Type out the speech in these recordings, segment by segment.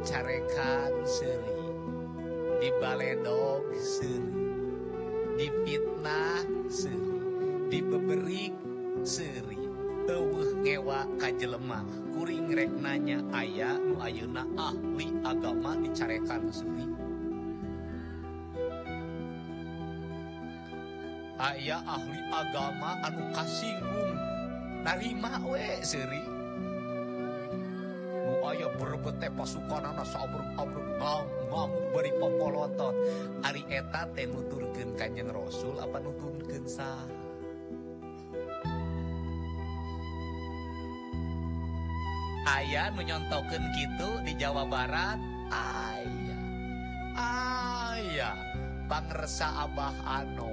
Dicarekan seuri, dibaledog seuri, dipitnah seuri, dibeberik seuri, eueuh ngewa ka jelema. Kuring rek nanya aya nu ayeuna ahli agama dicarekan seuri? Aya ahli agama anu kasinggung narima we seuri? Nu aya berebet teh pasukanana sabruk-abruk ngamuk bari popolotot. Ari eta teh nuturkeun Kanjeng Rasul apa nuturkeun saha? Aya nu nyontokeun kitu di Jawa Barat, aya. Aya pangresa Abah Ano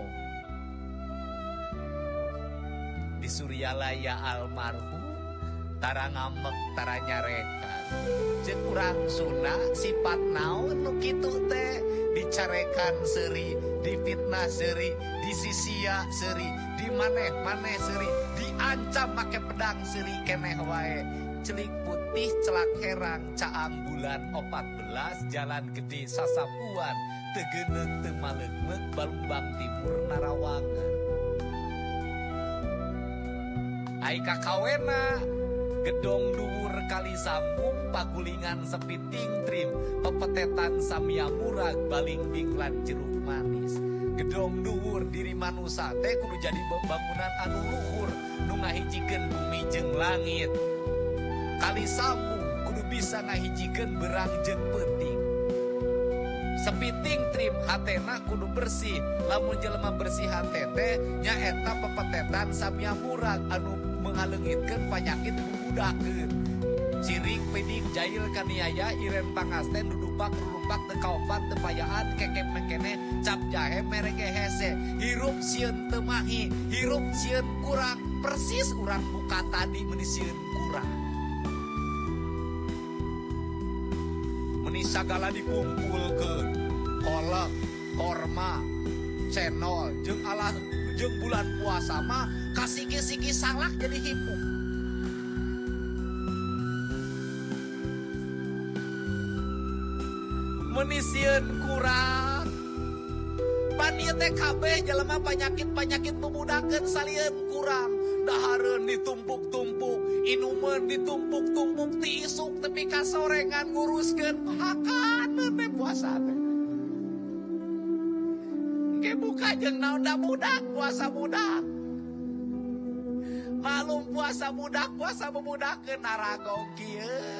di Suryalaya almarhum tara ngambek tara nyarekan. Ceuk urang Sunda sifat naon nu kitu teh? Dicarekan seuri, difitnah seuri, disisia seuri, dimaneh-maneh seuri, diancam make pedang seuri keneh wae. Celik putih celak herang caang bulan 14 jalan gede sasapuan teu geuneuk teu maleungmeuk Balumbang Timur Narawangan. Ai kakawena gedong dhuwur kali sambung pagulingan sepi tingtrim pepetetan samia murag balingbing lan jeruk manis. Gedong dhuwur diri manusa teh kudu jadi bangunan anu luhur nu ngahijikeun bumi jeung langit. Kali sambung kudu bisa ngahijikeun berang jeung peuting. Sepiting trim hatena kudu bersih. Lamun jelema bersih hate teh nyaeta pepetetan samia murag anu mengaleungitkeun panyakit bubudakeun. Ciring pidik jail kaniaya iren pangasten dudupak rurupak teu kaopat teu payaan kekep mekene cap jahe merege hese. Hirup sieun teu mahi, hirup sieun kurang, persis urang buka tadi meuni sieun kurang. Meni sagala dikumpulkeun, kolak, korma, cenol, jeung alah jeung bulan puasa mah kasiki-siki salak jadi hipuh. Meni sieun kurang. Pan ieu teh kabeh jelema panyakit-panyakit bubudakeun salieun kurang. Dahareun ditumpuk-tumpuk, inumeun ditumpuk-tumpuk, ti isuk tepi ka sorengan nguruskeun hakaneun teh puasa teh. Engke buka jeung naon da budak puasa budak. Malum puasa budak puasa bubudakeun naragong kieu.